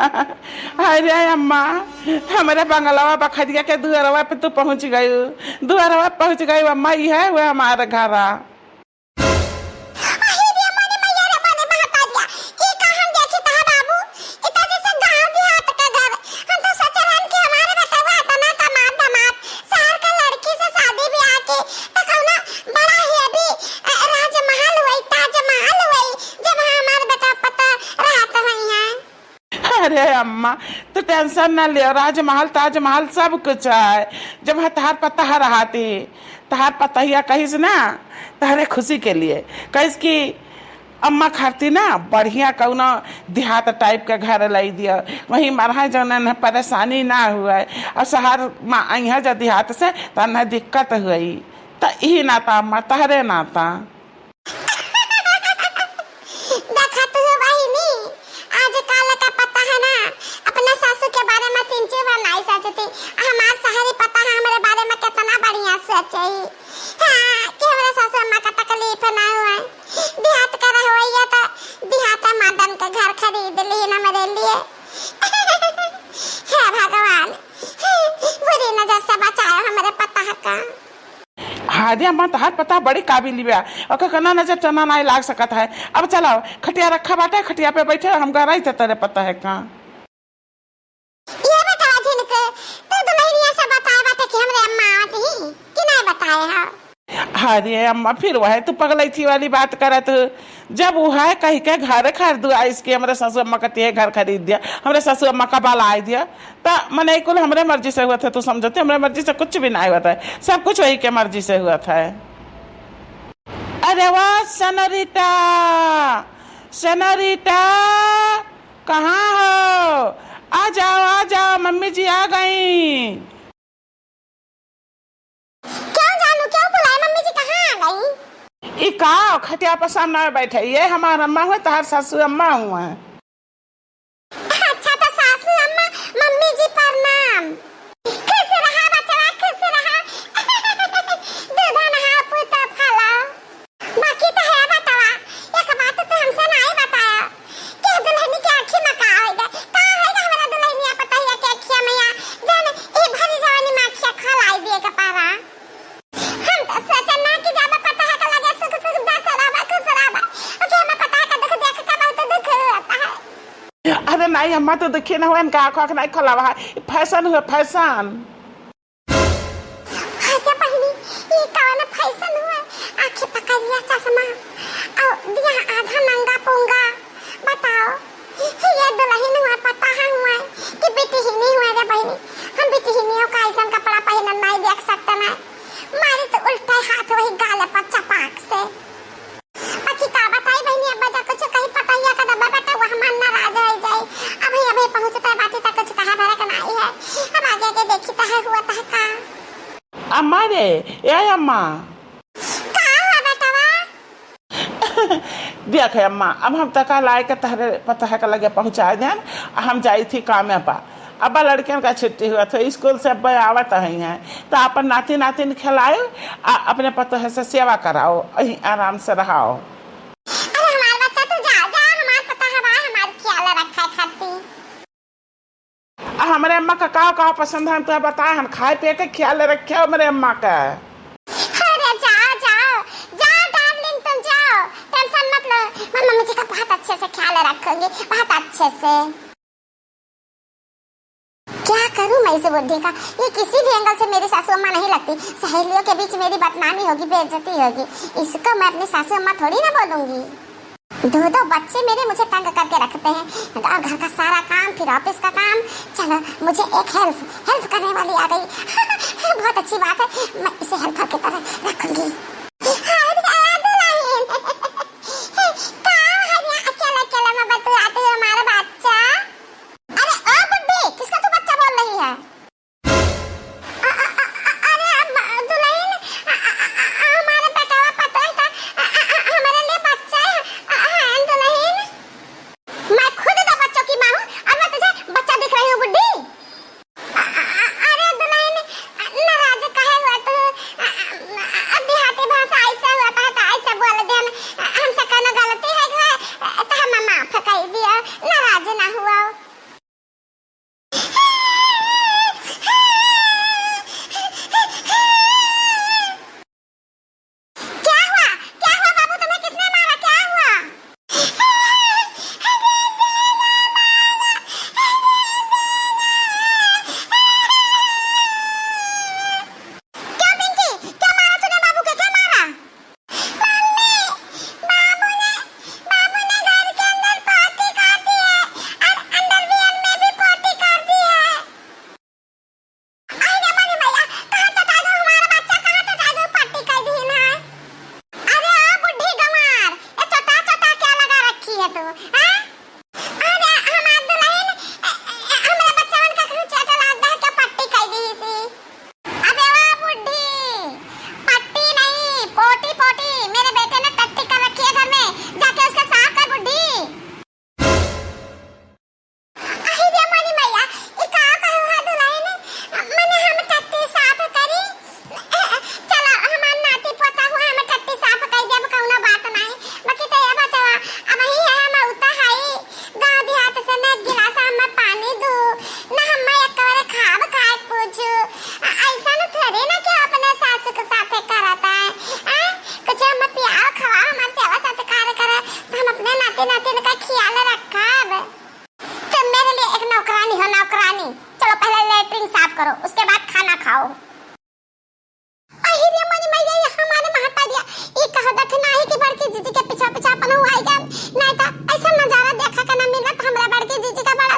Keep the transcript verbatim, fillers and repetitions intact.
अरे अम्मा, हमरे बंगलवा बखरिया के दुअरवा पे तू पहुँच गयू, दुअरवा पे पहुँच गयू अम्मा, ई है वो हमार घरा। अहे रे मोरे मैया रे मोरे महतारिया, ई का हम देखी तहा बाबू, ई त जैसे गाँव देहात का घर। हम तो सोच रहन कि हमारे बेटवा इतना कमात धमात शहर का लड़की से शादी ब्याह के, त कौनो बड़ा heavy, अ, राजमहल होई, ताजमहल होई, जब हमार बेटा पता रहत होई हैं। अरे अम्मा, तू tension ना लियो, राजमहल, ताजमहल सब कुछ है। जब ह-, तहार पतोह रहती, तहार पतोहिया कहिस ना, तहरे खुशी के लिए, कहिस कि अम्मा खातिर ना बढ़िया कौनो देहात type के घर लाई दियो, वहीं मरहा जौन न परेशानी ना हुए, और शहर में अइहा जो देहात से, त न दिक्कत हुई। त ई नाता अम्मा, तहरे नाता। देखत हो बहिनी, आजकल का पतोह ना, अपने सासू के बारे में तीन चार बार नाई सोचती। हमार शहरी पतोह हमरे बारे में कितना बढ़िया सोचे। हाँ, कि हमरे सासू अम्मा का तकलीफ ना हुए। देहात का रहवैया तो देहात मर्दन के घर खरीद ली ना मेरे लिए। हे भगवान, बुरी नजर से बचाओ हमरे पतोह का। हाँ रे अम्मा, तहार पतोह बड़ी काबिल बा, ओकर कौनो नजर टना नाई लाग सकत है। अब चलाओ, खटिया रखा बाटे, खटिया पे बैठे, हम गराई थे तेरे पतोह का। ये बतावा झिनके, तू दुल्हनिया से बताए बाटे कि हमरे अम्मा आवत ही कि नाई बताए हो? हाँ रे अम्मा, फिर वह तू पगलैती वाली बात करत हो। जब वो है कही के घर खरीदू आइस के हमरे सासू अम्मा कती है घर खरीद दिया, हमरे सासू अम्मा का बलाए दिया, त मने कुल हमरे मर्जी से हुआ था, तू समझते, हमरे मर्जी से कुछ भी नाई हुआ था, सब कुछ वही के मर्जी से हुआ था। अरे वाह, सेनोरिटा, सेनोरिटा, कहाँ हो? आ जाओ, आ जाओ, मम्मी जी आ गई। क्यों जानू, क्यों बुलाए, मम्मी जी कहाँ आ गई? ई का, खटिया पर सामने में बैठे, ये हमार अम्मा हुए, तहार सासू अम्मा हुए। अच्छा, तो सासू अम्मा, मम्मी जी प्रणाम। खुश रहा बचवा, खुश रहा। दूध नहा, पूत फला। बाकी तो है बतवा, एक बात तो हमसे नाई बताया कि दुल्हनी के आँखी में का होई गए, का होई गए हमारा दुल्हनिया पतोहिया के अँखिया में या, जौन ई भरी जवानी में अँखिया खलाई दिए के पारा। हम तो सोचन ना कि जाबे पतोह के लगे सुख सुख दस रहबे, खुश रहबे। ओके, हमें पतोह का दुख देख के बहुत दुख होता है। अरे नाई अम्मा, तो दुखी ना हुआ, इनका आँख आँख नाई खोलावा है, फैशन हुआ, फैशन। अरे बहिनी, ई कौन फैशन हुआ? आँखें पकड़िया चश्मा, और दिया आधा नंगा पोंगा। बताओ, ये दुल्हन हुआ, पतोह हुआ कि बिटिहिनी हुआ रे बहिनी? हम बिटिहिनियों का ऐसा कपड़ा पहनन नाई देख सकते ना। मारी तो उल्टा हाथ वही गाले पर चपाक से। बाकी का बताई बहिनी, अब बजा कुछ कही पतोहिया का दबा बेटा, वो हमार नाराज हो जाई। अभी, अभी पहुँचते बाटी तक कुछ कहा भरे का नाई है। अब आगे के देखी तो है हुआ तो है का। अम्मा रे, ए अम्मा। का हुआ बेटवा? देख अम्मा, अब हम तका लाए के तहरे पतोह के लगे पहुँचा देन, हम जाई थी कामे पा। अब लड़कियन का छुट्टी हुआ तो स्कूल से अब आवत है हैं, तो अपन नाती नातिन खिलाओ, आ अपने पतोह से सेवा कराओ, अहीं आराम से रहाओ। अरे हमार बच्चा, तू जा, जा, हमार पतोह बा, हमार ख्याल रखा खाती। आ हमरे अम्मा का का का पसंद है, तो बताए, हम खाए पिए के ख्याल रखे हमरे अम्मा का। अरे जाओ, जाओ, जाओ darling, तुम जाओ, tension मत लो, मैं मम्मी जी का बहुत अच्छे से ख्याल रखूंगी, बहुत अच्छे से। क्या करूं मैं इस बुढ़ी का, ये किसी भी angle से मेरी सासू अम्मा नहीं लगती। सहेलियों के बीच मेरी बदनामी होगी, बेइज्जती होगी, इसको मैं अपनी सासू अम्मा थोड़ी ना बोलूंगी। दो दो बच्चे मेरे मुझे तंग करके रखते हैं, और घर का सारा काम, फिर office का काम। चलो, मुझे एक help, help करने वाली आ गई। बहुत अच्छी बात है, मैं इसे helper की तरह रखूंगी। हाय रे दुल्हन, का है यहाँ अकेले अकेले में बतुआते हो हमारा बच्चा? अरे ओ बुड्ढी, किसका तू बच्चा बोल रही है? अ, अ, अ, अ, अरे अम्मा, दुल्हन, अ, अ, अ, अ, हमारे बेटवा पतोह का, अ, अ, अ, हमारे लिए बच्चा है, अ, अ, है दुल्हन। मैं खुद दो बच्चों की माँ हूँ और मैं तुझे बच्चा दिख रही हूँ बुड्ढी? अ, अ, अ, अरे दुल्हन, अ, नाराज काहे हुआ तू? अ, अ, अ, देहाती कि जीजी का बड़ा